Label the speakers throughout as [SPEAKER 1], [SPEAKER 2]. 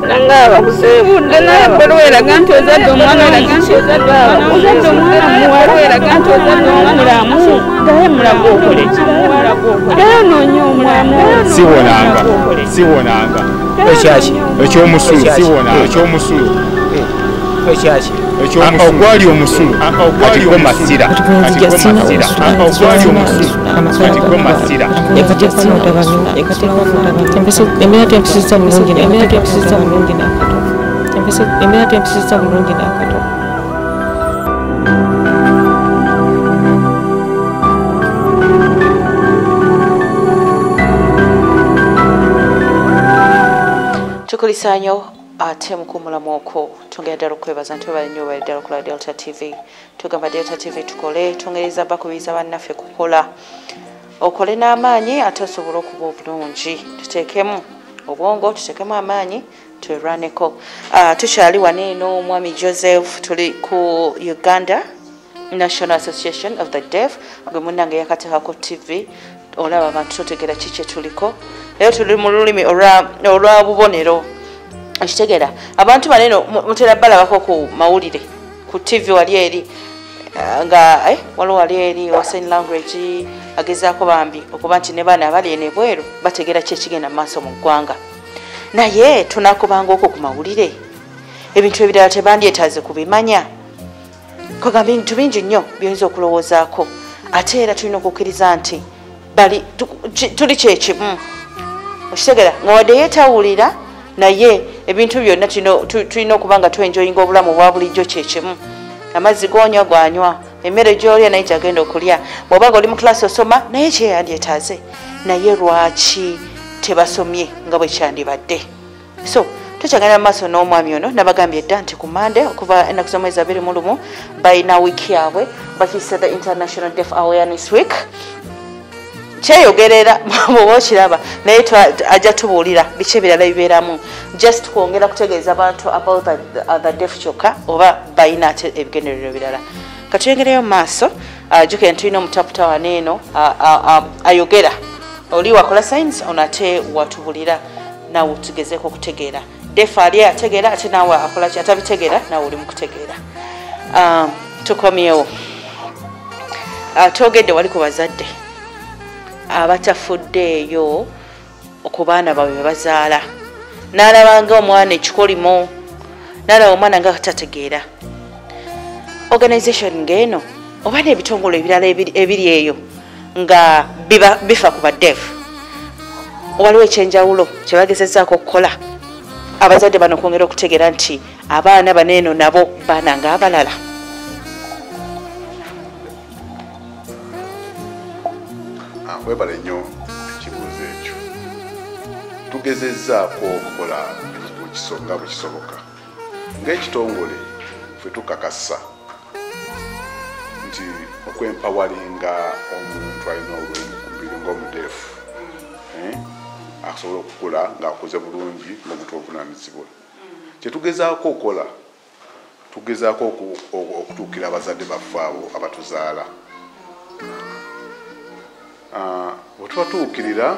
[SPEAKER 1] Nanga bakusiibudde naye bwelweraga nti ozadde omwana muwala eraga nti ozadde omulamu gaye mulaga okole ki gaye onoonya omwana
[SPEAKER 2] siwonanga ekyaki ekyomusulo siwonanga ekyomusulo ekyaki ogwali omusulo kati gwe masira ogwali omusulo kati gwe masira
[SPEAKER 3] embeera tempisizza bulungi n'akato.
[SPEAKER 4] Tukulisanyo ate mukumulamu okwo twongera ddala okwebaza nti webale nnyo webale ddala okulaba Delta TV. Tugamba Delta TV tukole, twongereza bakubiriza bannaffe kukola, okole n'amaanyi ate osobole okuba obulungi. Tuteekemu obwongo, tuteekemu amaanyi, twerwaneko. Tukyali wano eno omwami Joseph, tuli ku Uganda National Association of the Deaf, gwe munnange yakateekako TV. Olaba abantu totegeera ki kye tuliko leero, tuli mu lulimi olwa bubonero. Okitegeera abantu bano eno mutera balabako ku mawulire ku TV wali eri nga waliwo wali eri wa sign language agezaako bambi okuba nti ne baana abali eno ebweru bategeera ki ekigenda mu maaso mu ggwanga. Naye tunakubanga okwo ku mawulire, ebintu ebirala tebandyetaaze kubimanya. Kugamba ebintu bingi nnyo by'oyinza okulowoozaako, ate era tulina okukkiriza nti bali tuli kyekimu. Okitegeera nga wadde yeetawulira, naye ebintu byonna tulina okuba nga twenjoyinga obulamu obwa bulijjo kyekimu. Amazzi g'onywa gwanywa, emmere gy'olya naye gyagenda okulya, bw'oba nga oli mu kilasi osoma naye kyeyandyetaaze. Naye lwaki tebasomye nga bwe kyandibadde? So tukyagenda mu maaso n'omwami ono. Nabagambye dda nti ku Mande okuva ennaku z'omwezi 21 balina wiiki yaabwe, bakiyise the International Deaf Awareness Week. Kyeyogerera bw'oba okiraba, naye ajja tubuulira biki ebirala bibeeramu, just kwongera kutegeeza abantu about the deaf kyokka oba balina ate ebigendererwa ebirala. Katuyongereyo mu maaso. Jjukira nti tulina omutaputa wano eno ayogera, oli wakola signs, ono ate watubulira, naawe tugezeeko okutegeera. Deaf ali ategeera, ate naawe akola ki atabitegeera, naawe oli mu kutegeera. Tukomyewo. Twogedde wali ku bazadde abatafuddeeyo ku baana baabwe be bazaala, n'alabanga omwana ekikolimo, n'alaba omwana nga tategeera. Organization ng'eno oba n'ebitongole ebirala ebiri eyo nga bifa ku badeaf, waliwo ekyenjawulo kye bagezezzaako okukola abazadde bano okwongera okutegeera nti abaana bano eno nabo baana ng'abalala?
[SPEAKER 5] Webale nnyo ekibuuzo ekyo. Tugezezzaako okukola nga bwe kisoboka. Ng'ekitongole ffe tukakasa nti okwempoweringa omuntu alina obulemu ku mubiri ng'omudeefu, asobola okukula ng'akuze bulungi ng'omuntu obuvunaanyizibwa. Kye tugezaako okukola, tugezaako okutuukira abazadde baffe abo abatuzaala. Bwe tubatuukirira,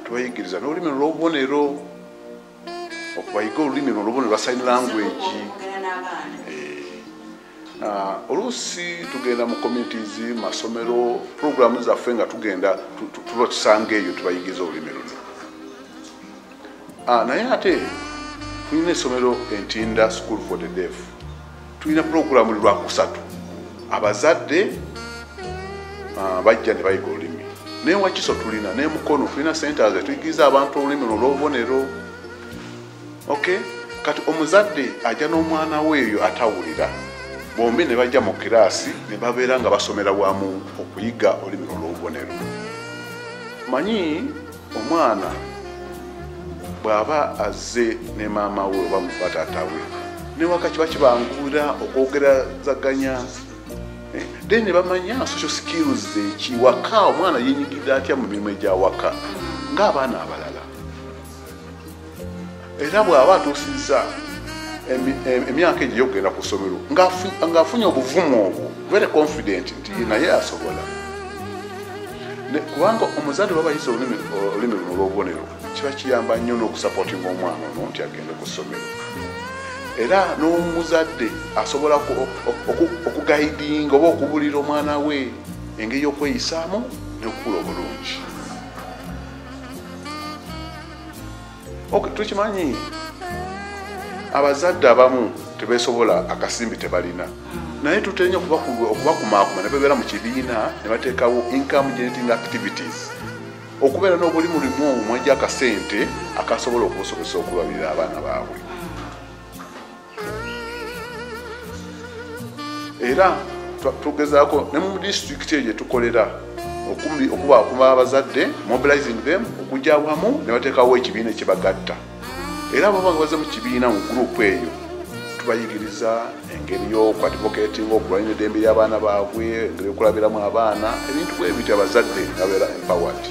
[SPEAKER 5] tubayigiriza n'olulimi olw'obubonero, okubayiga olulimi olw'obubonero lwa sign language. Oluusi tugenda mu communities, masomero, programu zaffe nga tugenda tuba tusanga eyo tubayigiriza olulimi luno. Naye ate tulina essomero Entinda School for the Deaf, tulina programu buli lwakusatu, abazadde bajja ne bayiga olulimi. Naye Wakiso tulina ne Mukono tulina centers etuyigiriza abantu olulimi luno olw'obubonero. Okay, kati omuzadde ajja n'omwana we eyo atawulira, bombi ne bajja mu kiraasi ne babeera nga basomera wamu okuyiga olulimi olw'obubonero. Manyi omwana bw'aba azze ne maama we oba bataata we, newaka kiba kibanguyira okwogerezaganya. Then ne bamanya social skills eki waka, omwana yenyigidde atya mu mirimu egyawaka ng'abaana abalala. Era bw'aba atuusizza emyaka egyo ey'okugenda ku ssomero, ng'afunye obuvumu obwo, very confident nti naye asobola. Kubanga omuzadde bw'aba ayize olulimi luno olw'obubonero, Kiba kiyamba nnyo n'okusupportinga omwana ono nti agende ku ssomero. Era n'omuzadde asobola okuguidinga oba okubulira omwana we engeri y'okweyisaamu n'okukula obulungi. Okay, tukimanyi abazadde abamu tebeesobola, akasimbi tebalina, naye tutera nnyo okubakumaakuma ne babeera mu kibiina ne bateekawo income generating activities, okubeera n'obulimu limu omwajja akasente akasobola okubasobozesa okulabirira abaana baabwe. Era tugezaako ne mu disitulikiti eyo gye tukolera okubaakuma abazadde, mobilizing them okujja wamu ne bateekawo ekibiina ekibagatta. Era baba nga bazze mu kibiina mu gurupu eyo, tubayigiriza engeri y'okuadvocating, okulwanyisa eddembe ly'abaana baabwe, engeri y'okulabiramu abaana, ebintu bwe bityo, abazadde babeera empowered.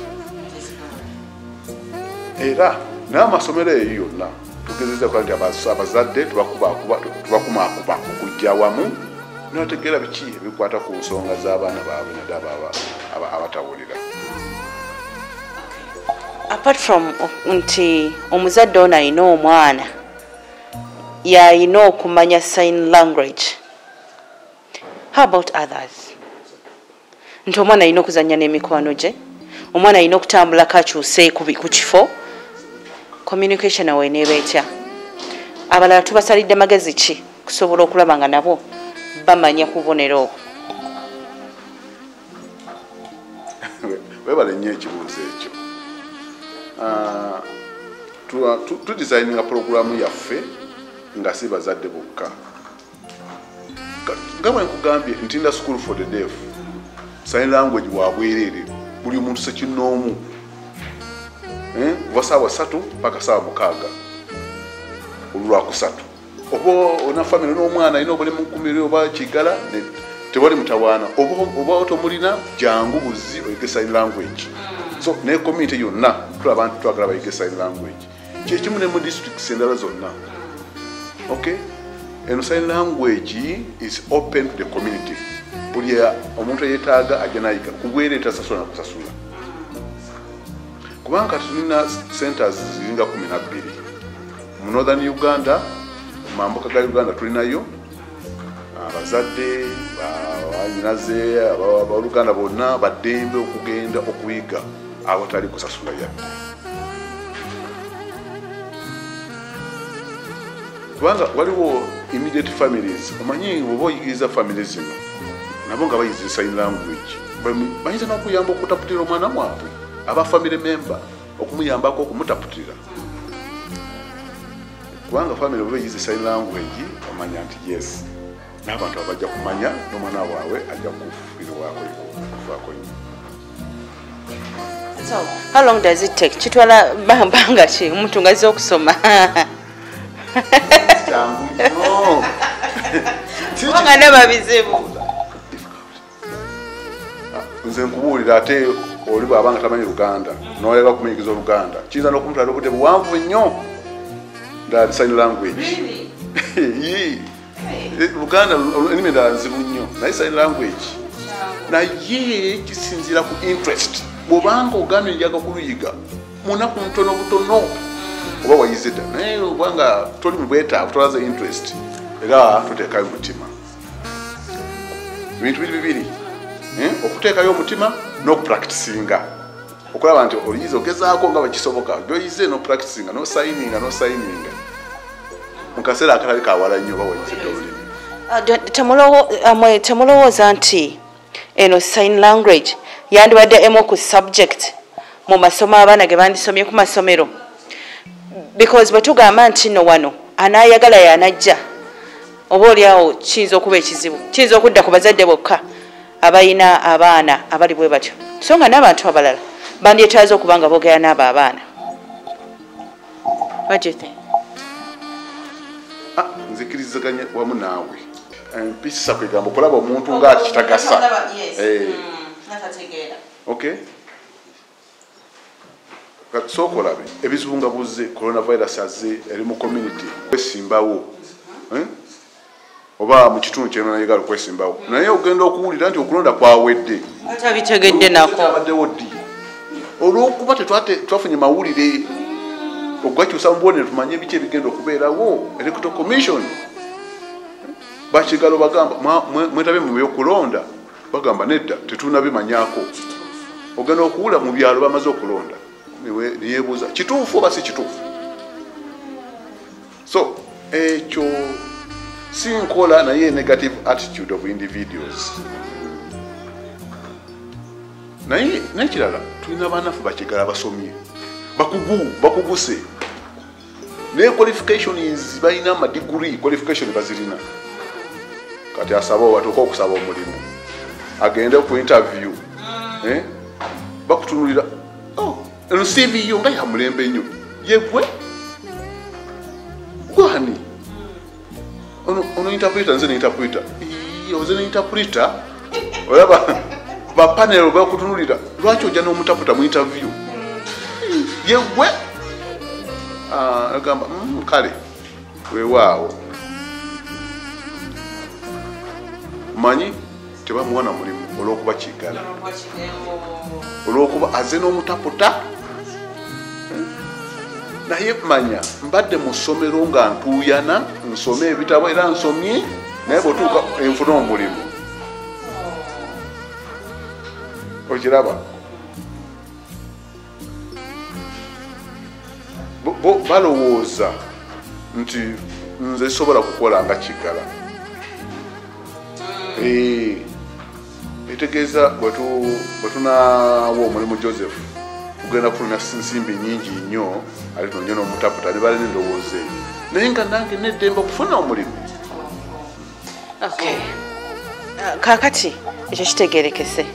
[SPEAKER 5] Era n'amasomero eyo yonna tugezezza okukola nti abazadde tubakumakuba okujja wamu n'otegeera biki ebikwata ku nsonga z'abaana baabwe, naddala abatawulira.
[SPEAKER 4] Apart from nti omuzadde ono alina omwana yalina okumanya sign language, how about others? Nti omwana alina okuzannya n'emikwano gye, omwana alina okutambulako akyuse ku kifo, communication awo eneeba etya? Abalala tubasalidde magezi ki kusobola okulaba nga nabo bamanya ku bubonero obwo?
[SPEAKER 5] Webale nnyo ekibuuzo ekyo. Tudesigninga puroguramu yaffe nga si bazadde bokka. Nga bwe nkugambye, Ntinda School for the Deaf, sign language wa bwereere, buli omuntu sekinnoomu, kuva 3:00 paka 6:00 olwakusatu. Oba ona family n'omwana alina obulemu nkumiro oba kigala, tewali mutawaana, oba tomulina, jangu buzi oyige sign language. So ne community yonna tulaba nti twagala bayige sign language. Kyekimu ne mu districts endala zonna. Okay, eno sign language is open to the community. Buli omuntu eyeetaaga ajja n'ayiga ku bwereere, tasasula na kusasula, kubanga tulina centers ziringa 12 mu Northern Uganda, mu mambuka ga Uganda. Tulinayo abazadde, banyinaze, abooluganda bonna baddembe okugenda okuyiga awatali kusasula yadde, kubanga waliwo immediate families. Omanyi oba oyigiriza family zino nabo nga bayize sign language, bayinza n'okuyamba okutaputira omwana mwabwe, aba family member okumuyambako okumutaputira, kubanga family bwe bayize sign language omanya nti yes, n'abantu abajja kumanya n'omwana waabwe ajja kufiirwako kufaako nnyo.
[SPEAKER 4] So how long does it take? Kitwala bbanga ki omuntu ng'azze okusoma?
[SPEAKER 5] Kyangu nnyo.
[SPEAKER 4] Kubanga ndaba bizibu.
[SPEAKER 5] Nze nkubuulira, ate oli bw'aba nga tamanyi Luganda n'oyagala kumuyigiriza Oluganda, kiyinza n'okumutwalira obudde buwanvu nnyo ddala sign language. Luganda ennimi endala nzibu nnyo, naye sign language naye kisinziira ku interest. Bw'obanga ogambye njaga kuluyiga munaku ntono butono oba wayize dda, naye obanga toli mu bwetaavu, tolaze interest, era toteekayo mutima. Ebintu biri bibiri, okuteekayo omutima n'okupracticinga, okulaba nti oyize, ogezaako nga bwekisoboka gyoyize n'opracticinga n'osayininga n'osayininga mu kaseera akatali kawala nnyo oba wayize dda olulimi.
[SPEAKER 4] Temulowooza nti eno sign language yandibadde emu ku subject mu masomo abaana ge bandisomye ku masomero? Because bwe tugamba nti nno wano anaayagala yanajja, oba oliawo kiyinza okuba ekizibu, kiyinza okudda ku bazadde bokka abalina abaana abali bwe batyo, so nga n'abantu abalala bandyetaaze okuba nga boogera n'abo abaana. What do you think?
[SPEAKER 5] Nzikiriziganya wamu naawe. Empisa kwegamba okulaba omuntu ng'akitagasa. Okay, sooka olabe ebizibu nga buzze, coronavirus azze eri mu community kwesimbawo, oba mu kitundu kyenayagala okwesimbawo, naye ogenda okuwulira nti okulonda kwawedde.
[SPEAKER 4] Atabitegedde nako.
[SPEAKER 5] Abaddewo ddi? Olw'okuba twafunye mawulire. Okugakyusa mu bubonero tumanye biki ebigenda okubeerawo. Electoral Commission bakigalo bagamba mwetabe mu byokulonda, bagamba nedda tetunabimanyaako. Ogenda okuwula mu byalo bamaze okulonda, neyebuuza kituufu oba si kituufu. So ekyo si nkola, naye negative attitude of individuals. Naye nekirala tulina bannaffe bakigala basomye, bakugu, bakuguse, naye qualifications balina ama degree, qualification bazirina. Kati asaba batuuka okusaba omulimu, agende ku interview, bakutunulira, oh, eno CV yo nga ya mulembe nnyo, yegwe gwani ono interpreter, nze ne interpreter, oze ne interpreter. Olaba ba panel bakutunulira, lwaki ojja n'omutaputa mu interview yegwe? Agamba kale weewaawo, manyi tebamuwa mulimu olw'okuba kigala, olw'okuba aze n'omutaputa. Naye manya mbadde mu ssomero nga ntuuyana, nsome ebitabo era nsomye, naye bw'otuuka enfuna omulimu. Okiraba? Bo balowooza nti nze sobola kukola nga kigala. Etegeeza bwe tunaawa omulimu Joseph, tugenda kufuna nsimbi nyingi nnyo, ate tunonye n'omutaputa, ne balina endowooza eyo. Naye nga nange neddembe okufuna omulimu.
[SPEAKER 4] Okay. Kaakati ekyo kitegeerekese,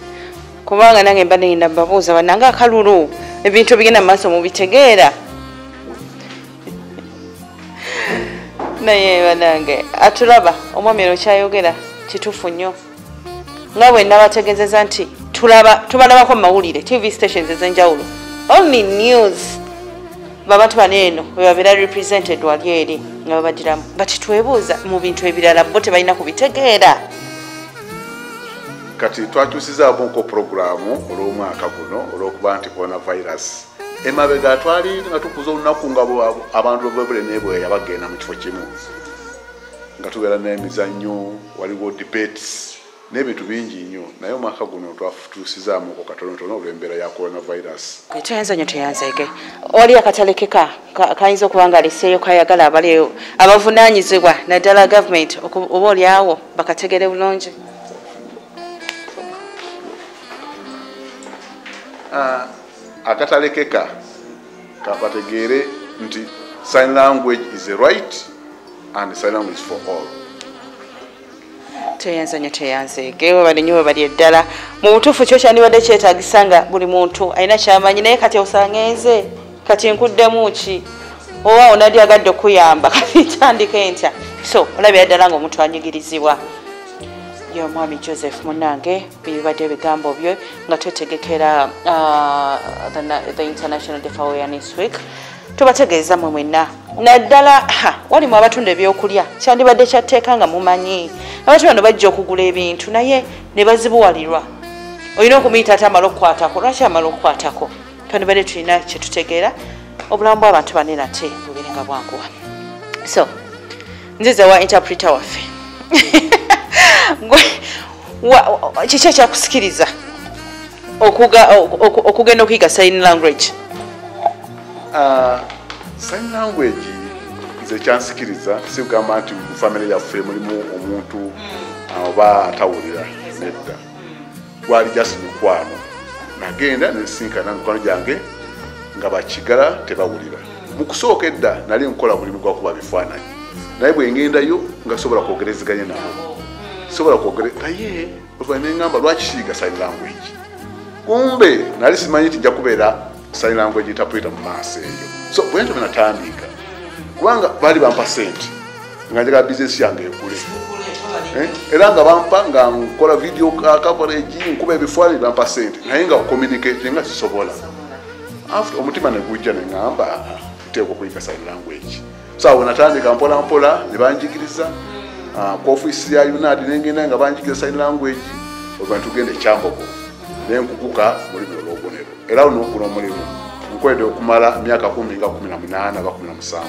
[SPEAKER 4] kubanga nange mba neyina mbabuuza bannange akalulu, ebintu ebigenda mu maaso mubitegeera. Naye bannange atulaba omwami eno kyayogera kituufu nnyo, nga bwe nabategeezeza nti tubalabako mu mawulire, TV stations ez'enjawulo, only news babantu bano eno bwe babeera represented wali eri nga babagiramu, but twebuuza mu bintu ebirala bo tebalina kubitegeera.
[SPEAKER 5] Kati twakyusizaamu nko puroguraamu olw'omwaka guno olw'okuba nti coronavirus. Emabega twali nga tukuza olunaku nga abantu bebule nebweya bagenda mu kifo kimu, nga tubeera n'emizannyo, waliwo debates n'ebintu bingi nnyo. Naye omwaka guno twatuusizaamuko katonotono olw'embeera ya coronavirus.
[SPEAKER 4] Tweyanza nnyo, tweyanzeege. Wali akatalekeka kayinza okuba nga aleseeyo kayagala abali abavunaanyizibwa naddala gavumenti oba oliawo bakategere bulungi?
[SPEAKER 5] Akatalekeka kabategeere nti sign language is a right and sign language is for all.
[SPEAKER 4] Tweyanza nnyo, tweyanzeege. Webale nnyo, webali eddala. Mu butuufu kyo kyandibadde kyetaagisa nga buli muntu alina kyamanyi, naye kati osangenze kati nkuddemu ki, oba onadyagadde okuyamba kati ntandike ntya? So olabira ddala ng'omuntu anyigirizibwa. Ye omwami Joseph munnange, bibadde ebigambo bye nga twetegekera the International Deaf Awareness Week. Tubategeeza mmwe mwenna, naddala walimu abatunda ebyokulya, kyandibadde kyatteeka nga mumanyi abantu bano bajja okugula ebintu naye ne bazibuwalirwa. Olina okumuyita ate amala okukwatako, lwaki amala okukwatako? Twandibadde tulina kye tutegeera, obulamu bw'abantu bane nate bubeere nga bwanguwa. So nziza wa interpreter waffe, kiki ekyakusikiriza okugenda okuyiga sign language?
[SPEAKER 5] Sign language nze kyansikiriza si kugamba nti mu famire yaffe mulimu omuntu oba atawulira, nedda, gwali just mukwano. Nagenda nensinkana mikwano gyange nga bakigala tebawulira. Mu kusooka edda nali nkola mulimu gwa kuba bifaananyi, naye bwe ngendayo nga sobola kwogerezeganya nabo, sobola kwogere, naye oluvannyuma ne ŋŋamba lwaki siyiga sign language? Kumbe nali simanyi nti nja kubeera sign language interpreter mu maaso eyo. So bwe ntyo bwe natandika, kubanga baali bampa sente nga njagala bizinesi yange ekule, era nga bampa nga nkola video coverage, nkuba ebifaananyi, bampa sente, naye nga communicate nga sisobola. After omutima ne gujja ne ŋŋamba nteekwa okuyiga sign language. So awo natandika mpola mpola ne banjigiriza ku ofiisi ya UNAD, ne ngenda nga banjigiriza sign language. Oluvannyuma tugenda e Kyambogo ne nkuguka mu lulimi olw'obubonero, era guno omulimu nkola Nkoledde okumala myaka 10 nga 18 aba 17.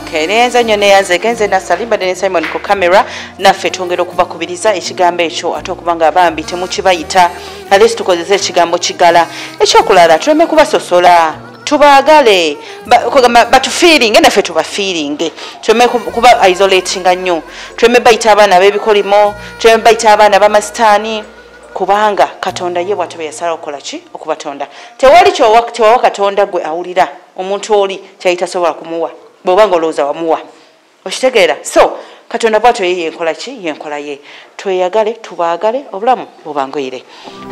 [SPEAKER 4] Okay, neyanza nnyo, neyanze genze nasalimba ne Simon ku camera. Naffe twongera okubakubiriza ekigambo ekyo, ate okuba nga bambi temukibayita, at least tukozese ekigambo kigala. Ekyokulala, tuleme kubasosola, tubaagale, kugamba batufiiringe, naffe tubafiiringe. Tuleme kuba isolatinga nnyo, tuleme bayita abaana b'ebikolimo, tuleme bayita abaana b'amasitaani, kubanga Katonda ye bw'atyo bwe yasalawo okukola ki? Okubatonda. Tewali kyewawa Katonda gwe awulira omuntu oli kyali tasobola kumuwa, bw'oba nga olowooza wamuwa, okitegeera? So Katonda bw'atyo ye yenkola ki? Yenkola ye. Tweyagale, tubaagale, obulamu bubanguyire.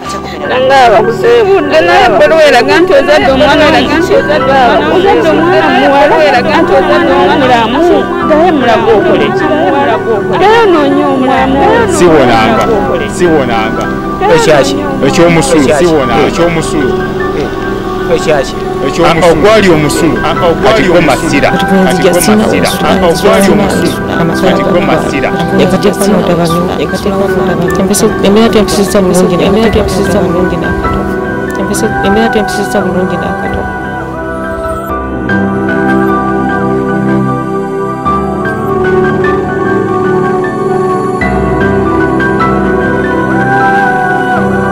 [SPEAKER 4] Ate kumira
[SPEAKER 1] Nga bakusiibudde, naye ebbaluwa eraga nti ozadde omwana, ozadde omwana muwala, eraga nti ozadde omwana mulamu. Gaye mulago okole ki? Gaye onoonya omulamu.
[SPEAKER 2] Siwonanga, siwonanga.
[SPEAKER 6] Ekyaki?
[SPEAKER 2] Ekyomusulo.
[SPEAKER 6] Ekyaki?
[SPEAKER 2] Siwonanga ekyomusulo.
[SPEAKER 6] Ekyaki?
[SPEAKER 2] Ekyomusulo ogwali omusulo kati gwo masira, kati gwo masira ogwali omusulo kati gwo masira.
[SPEAKER 3] Embeera twempisizza bulungi, embeera twempisizza bulungi n'akatono, embeera twempisizza bulungi n'akatono.